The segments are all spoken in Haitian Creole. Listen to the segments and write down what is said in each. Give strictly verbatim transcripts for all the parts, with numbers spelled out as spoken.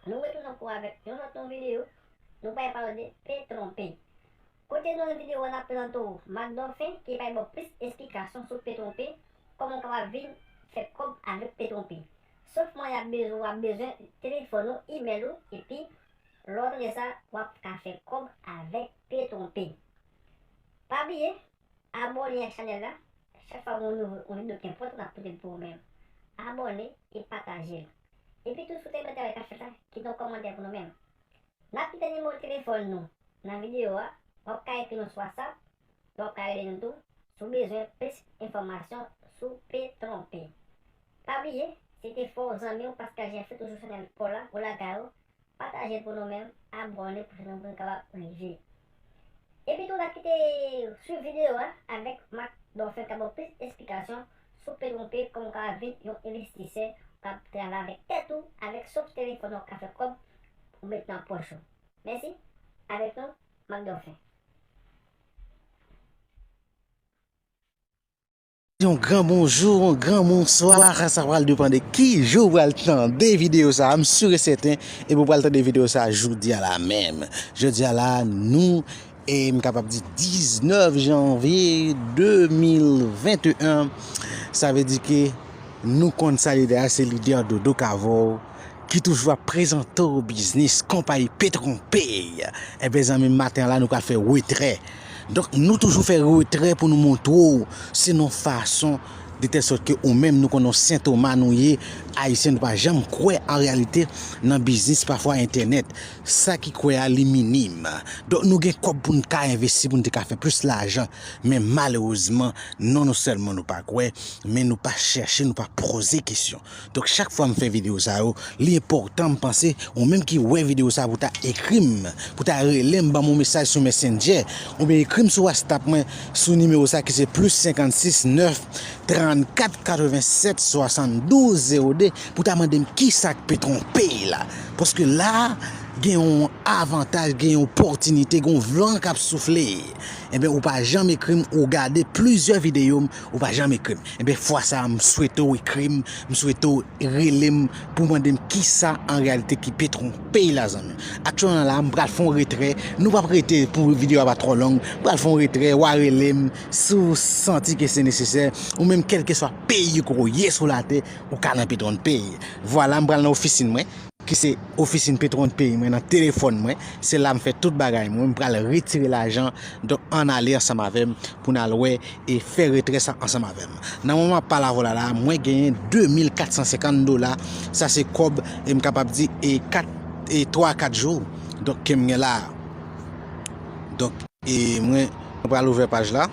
Nou retounen ankò avèk yon lòt nouvo videyo. Nou pral pale de Petronpay. Kote nan videyo a n ap prezante w Marc Dolphin ki pral ba w plis esplikasyon sou Petronpay, kòman w kapab vin fè kòb avèk Petronpay. Sof mwen y ap bezwen, w ap bezwen telefòn ou, imèl ou, epi lè w tande sa, w ap ka fè kòb avèk Petronpay. Pa bliye, abòne ak chanèl la. Chak fwa yon nouvo, yon videyo ki enpòtan n ap pote l pou ou menm. Abòne e pataje l. Epi tou, si w te renmen travay k ap fèt la, kite yon kòmantè pou nou menm. N ap kite nimewo telefòn nou nan videyo a. W ap ka ekri nou sou WhatsApp, w ap ka rele nou tou si w bezwen plis enfòmasyon sou Petronpay. Pa bliye, se te frè w, zanmi w, Pascal Jeffrey, toujou chanèl pa w la, ou lakay ou, pataje l pou nou menm, abòne pou chanèl nou pou nou kapab rive. Epi tou, n ap kite swiv videyo a avèk Marc Dolphin k ap ba w plis esplikasyon sou Petronpay, kòman w kapab vin yon envestisè, w ap travay avèk tèt ou, avèk sof telefòn ou, w ap ka fè kòb ou met nan pòch ou. Mèsi. Avèk nou, Marc Dolphin. Yon gran bonjou, yon gran bonswa, sa pral depann de ki jou ou pral tande videyo sa a. M si e sèten, epi ou pral tande videyo sa a jodi a la menm. Jodi a la, nou, e m kapab di diznèf janvye de mil venteyen, sa vle di ke nou konn sa lidè a, se lidè Dodo Cavo, ki toujou ap prezante w biznis konpayi Petronpay. Enben, zanmi m, maten an la, nou pral fè retrè. Donk, nou toujou fè retrè pou nou montre w, se nan fason de tèl sòt ke ou menm, nou konn yon Sen Toma nou ye, Ayisyen, nou pa janm kwè an reyalite nan biznis pafwa entènèt. Sa ki kwè a, li minim. Donk, nou gen kòb pou n ka envesti, pou n te ka fè plis lajan. Men malerezman, non, non sèlman nou pa kwè, men nou pa chèche, nou pa poze kesyon. Donk, chak fwa m fè videyo sa yo, li enpòtan, m panse, ou menm ki wè videyo sa, pou ta ekri m, pou ta rele m, ban m yon mesaj sou Messenger, oubyen ekri m sou WhatsApp mwen, sou nimewo sa ki se plis senkannsis nèf trannkat katrevennsèt swasanndouz zewo de, pou ta mande m kisa k Petronpay la. Paske la, gen yon avantaj, gen yon opòtinite, gen yon van k ap soufle. Enben, ou pa janm ekri m, ou gade plizyè videyo m, ou pa janm ekri m. Enben, fwa sa a, m swete w ekri m, m swete w rele m pou mande m kisa an reyalite ki Petronpay la, zanmi m. Aktyèlman la, m pral fè yon retrè. Nou p ap rete pou videyo a pa twò long. M pral fè yon retrè, w a rele m si w santi ke se nesesè. Ou menm, kèlkeswa peyi ke w ye sou latè, ou ka nan Petronpay. Vwala, m pral nan ofisin mwen, ki se ofisin Petronpay mwen nan telefòn mwen. Se la m fè tout bagay mwen. M pral retire lajan, donk ann ale ansanm avè m pou n al wè e fè retrè sa ansanm avè m. Nan moman m ap pale avè w la la, mwen genyen de mil kat san senkant dola. Sa se kòb, e m kapab di, e kat, e twa a kat jou, donk, ke m gen la. Donk, e mwen, mwen pral ouvè paj la.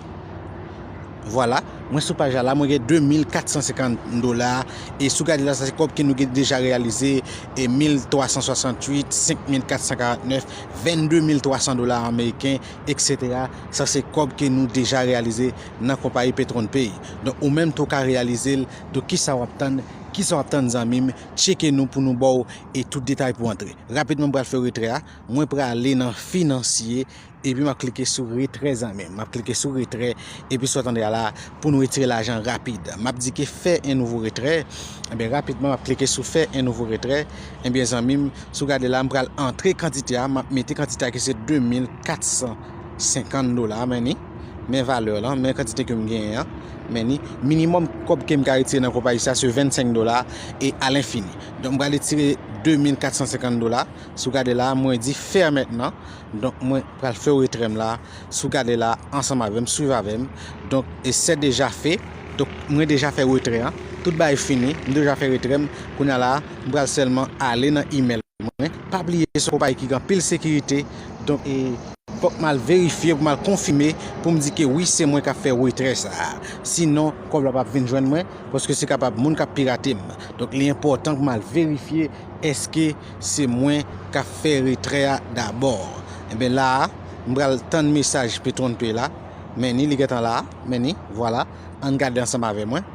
Vwala, mwen sou paj la la, mwen gen de mil kat san senkant dola. E si w gade la, sa se kòb ke nou gen deja reyalize, e mil twa san swasanntuit, senk mil kat san karantnèf, vennde mil twa san dola ameriken, etsetera. Sa se kòb ke nou deja reyalize nan konpayi Petronpay. Donk, ou menm tou ka reyalize l. Donk, kisa w ap tann? Kisa w ap tann, zanmi m? Tcheke nou pou nou ba w e tout detay pou antre. Rapidman, m pral fè retrè a. Mwen prale nan finansye, epi m ap klike sou retrè, zanmi m. M ap klike sou retrè, epi sa w tande a la, pou nou retire lajan rapid. M ap di ke fè en nouvo retrè. Enben, rapidman, m ap klike sou fè en nouvo retrè. Enben, zanmi m, si w gade la, m pral antre kantite a, m ap mete kantite a ki se de mil kat san senkant dola, men ni, men valè lan, men kantite ke m genyen an, men ni, minimòm kòb ke m ka retire nan konpayi sa, se vennsenk dola e alenfini. Donk, m pral retire de mil kat san senkant dola. Si w gade la, mwen di fè mentnan. Donk, mwen pral fè retrè m la. Si w gade la, ansanm avè m, swiv avè m. Donk, e se deja fè. Donk, mwen deja fè retrè an. Tout bagay fini. M deja fè retrè m. Kounye a la, m pral sèlman ale nan imèl mwen. Pa bliye, se yon konpayi ki gen anpil sekirite. Donk, e fòk m al verifye pou m al konfime, pou m di ke wi, se mwen k ap fè retrè sa a. Sinon, kòb la p ap vin jwenn mwen, paske se kapab moun k ap pirate m. Donk, li enpòtan pou m al verifye èske se mwen k ap fè retrè a dabò. Enben, la a, m pral tann mesaj Petronpay la. Men ni, li gentan la. Men ni, vwala. Ann gade ansanm avè mwen.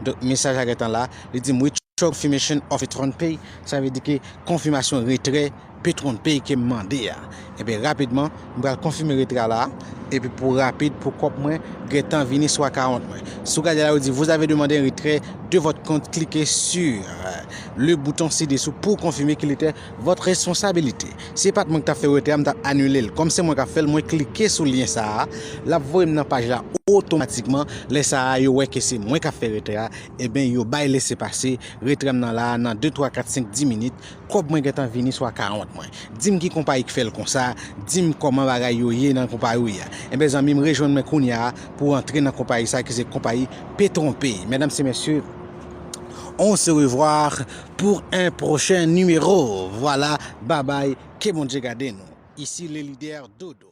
Donk, mesaj la gentan la. Li di m, "Withdraw confirmation of Petronpay." Sa vle di ke konfimasyon retrè Petwonpay ke m mande a. Enben, rapidman, m pral konfime retre a la, epi pou rapid, pou kòb mwen gentan vini sou akawont mwen. Si w gade la, yo di, vous avez demandé un retrait de votre compte, cliquez sur, euh, le bouton ci-dessous pour confirmer qu'il était votre responsabilité. Si se pa t mwen ki t ap fè retre a, m t ap anile l. Kòm se mwen k ap fè l, mwen klike sou lyen sa a, l ap voye m nan paj la otomatikman. Lè sa a, yo wè ke se mwen k ap fè retre a, enben, yo bay lese pase, retre m nan la a, nan de, twa, kat, senk, dis minit, kòb mwen gentan vini sou akawont mwen. Di m ki konpayi k fè l konsa, di m kòman bagay yo ye nan konpayi a. Enben, zanmi m, rejwenn mwen kounye a pou antre nan konpayi sa ki se konpayi Petwonpay. Medam e mesye, on se revoir pour un prochain numéro. Voilà, bye bye, ke Bondye gade nou. Ici le leader Dodo.